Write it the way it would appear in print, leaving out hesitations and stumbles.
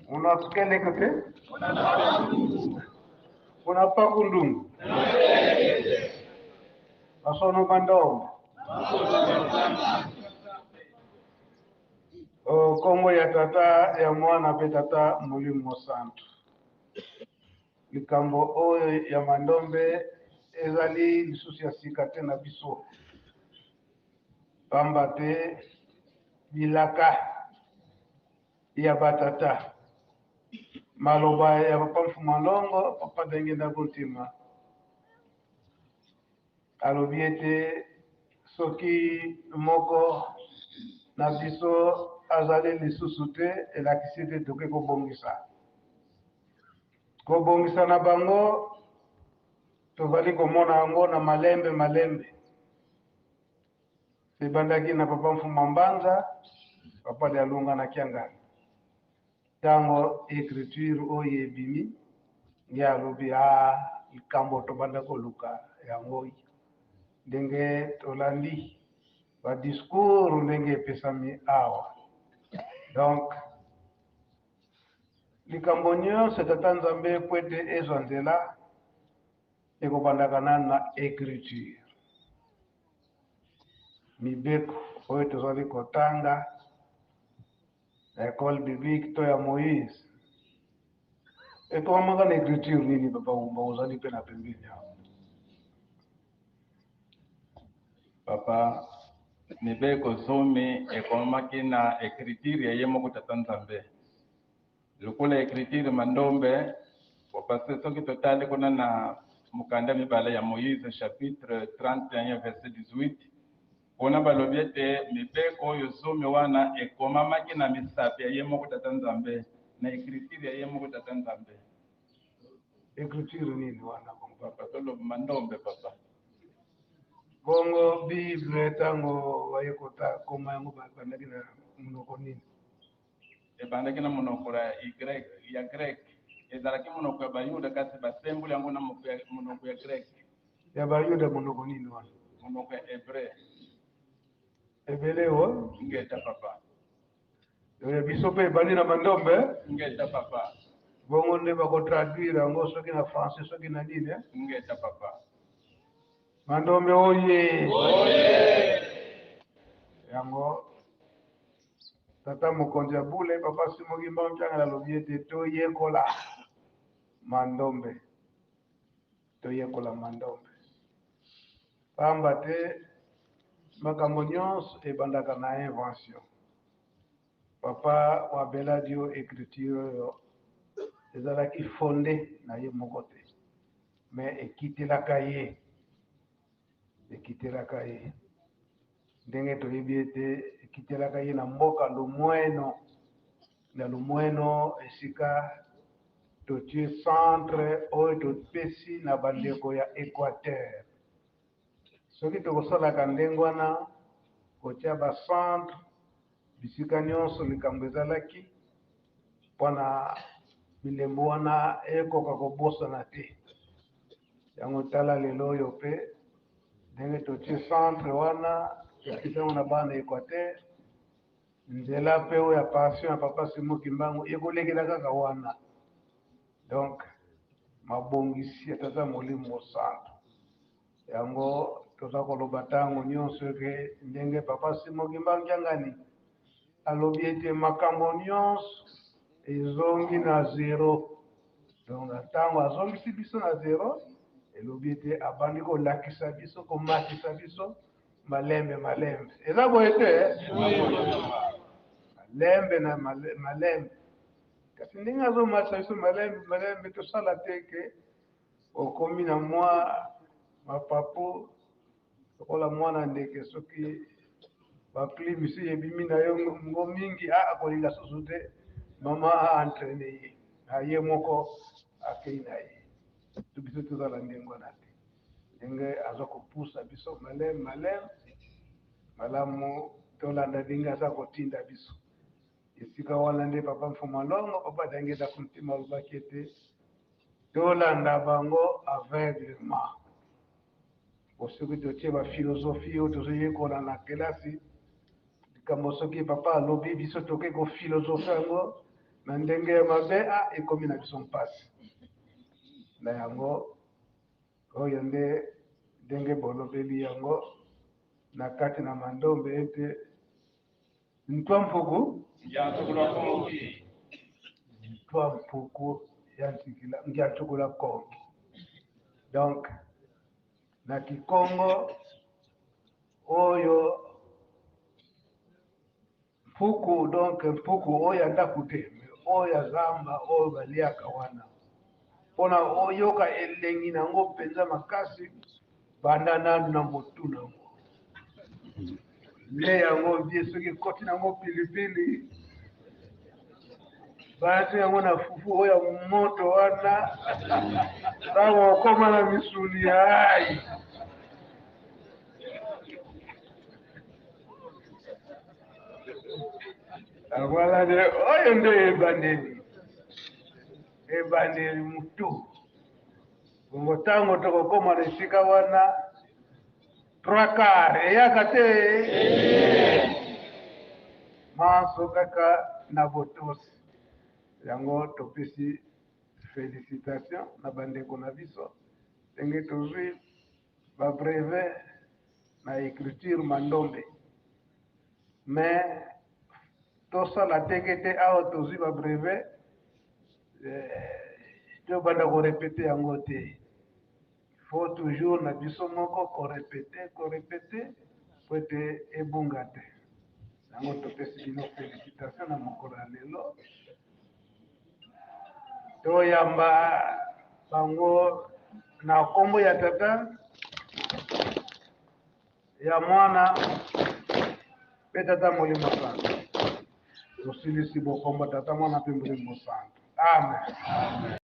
Unakelekete? Unapakundungu? Basono Mandombe. Kombo ya Tata, ya Mwana mpe Tata Molimo Santu. Likambo oyo ya Mandombe ezali lisusu ya sika te na biso, pamba te bilaka ya batata, maloba ya Papa Mfuma Longo, Papa Dangenda Kuntima alobi ete soki moko na biso azali lisusu te, elakisi ete tokoki kobongisa. Kobongisa na bango tozali komona yango na malembe malembe. Ebandaki na Papa Mfuma Mbanza, Papa Dialunga na Kiangani. Ntango écriture oyo ebimi, nge alobi a likambo tobanda koluka yango ndenge tolandi ba discours ndenge epesami awa. Donc likambo nyonso Tata Nzambe po ete ezwa nzela ekobandaka nanu na écriture. Mibeko oyo tozali kotanga na école biblique to ya Moïse ekomamaka na écriture nini? Papa Wumba, ozali mpe na pembeni awa. Papa, mibeko zomi ekomamaki na écriture ya ye moko Tata Nzambe. Lokola écriture Mandombe, parce que soki totali kuna na mokanda mibale ya Moïse chapitre 31 verset 18, kuna balobi ete mibeko oyo zomi wana ekomamaki na misapi ya ye moko Tata Nzambe, na écriture ya ye moko Tata Nzambe. Écriture nini wana bongo? Papa, toloba Mandombe, papa. Bongo Bible, ntango baye koma yango, babandaki na monoko nini? Ebandaki na monoko ya Y, ya grec. Ezalaki monoko ya Bayuda, kasi basemboli yango na monoko ya grec. Ya Bayuda monoko nini wana? Monoko ya hébreu. Ebele o. Ngeta, papa. Ya biso mpe ebandi na Mandombe. Ngeta, papa. Bongo nde bakotraduire yango soki na français, soki na nini, eh? Ngeta, papa. Mandombe oye! Yango Tata mokonzi ya bule, Papa Simon Kimbangu Kiangani, alobi ete toyekola Mandombe, toyekola Mandombe, pamba te makambo nyonso ebandaka na invention. Papa Wabeladio, écriture oyo ezalaki fondé na ye moko te, mais ekitelaka ye, ekitelaka ye ndenge toyebi ete ekitelaka ye na mboka Lumweno, na Lumweno esika totie centre oyo topesi na bandeko ya Équateur. Soki tokosalaka ndenge wana, kotia bacentre bisika nyonso likambo ezalaki, mpona bilembo wana ekoka kobosana te yango. Tala lelo oyo mpe ndenge totie centre wana, topesi yango na bana Équateur. Nzela mpe oyo ya passion ya Papa Simon Kimbangu ekolekela kaka wana. Donc mabongisi ya Tata Molimo Santo, yango toza koloba ntango nyonso eke ndenge Papa Simon Kimbangu Kiangani alobi ete makambo nyonso ezongi na zero. Donc na ntango azongisi biso na zero, elobi ete abandi kolakisa biso, komatisa biso malembe malembe. Eza boye te? Malembe na malembe. Kasi ndenge azomatisa biso malembe malembe, tosala te ke okomi na mwa mapapu lokola mwana ndeke. Soki bapli misusu ebimi na yo ngo mingi, a akolinga susu te mama aentraîner ye na ye moko, akei na ye. To biso tozala ndenge wana te. Ndenge aza kopusa biso malembe malembe, malamu tolanda ndenge aza kotinda biso. Esika wana nde Papa Mfuma Longo, Papa Dangenda Kuntima, alobaki ete tolanda bango aveuglement. Po soki totie baphilosophie oyo tozoyekola na kelasi, likambo soki papa alobi, biso toke kophilosophe yango. Na ndenge ya mabe a ekomi na biso mpasi. Na yango oyo nde ndenge bolobeli yango na kati na mandombe ete ntwa mpuku ntwa mpuku ya ntikila ngia ntukula konki. Donc na kikongo oyo Mpuku donc mpuku oyo ya ndaku te mais oyo ya zamba oyo baliaka wana pona oyoka elengi na yango mpenza makasi banda nanu na motu na yango nde yango bien soki ekoti na yango pilipili bati yango na fufu oyo ya moto wana ntango okoma na misuni ai Voilà nde oyo nde ebandeli, ebandeli motu. Bongo ntango tokokoma na esika wana, 3/4 eyaka te, manso kaka na botosi. Yango topesi felicitation na bandeko na biso ndenge tozwi ba brevet na ecriture mandombe mais tosala teke te awa tozwi ba brevet tobanda ko repeter yango te. Faut toujours na biso moko ko repeter, ko repeter po ete ebunga te. Yango topesi bino felicitation na mokolo ya lelo. Toyamba bango na nkombo ya Tata, ya Mwana mpe Tata Molimo Santu. Tosilisi bokombo Tata, Mwana mpe Molimo Santu. Amen.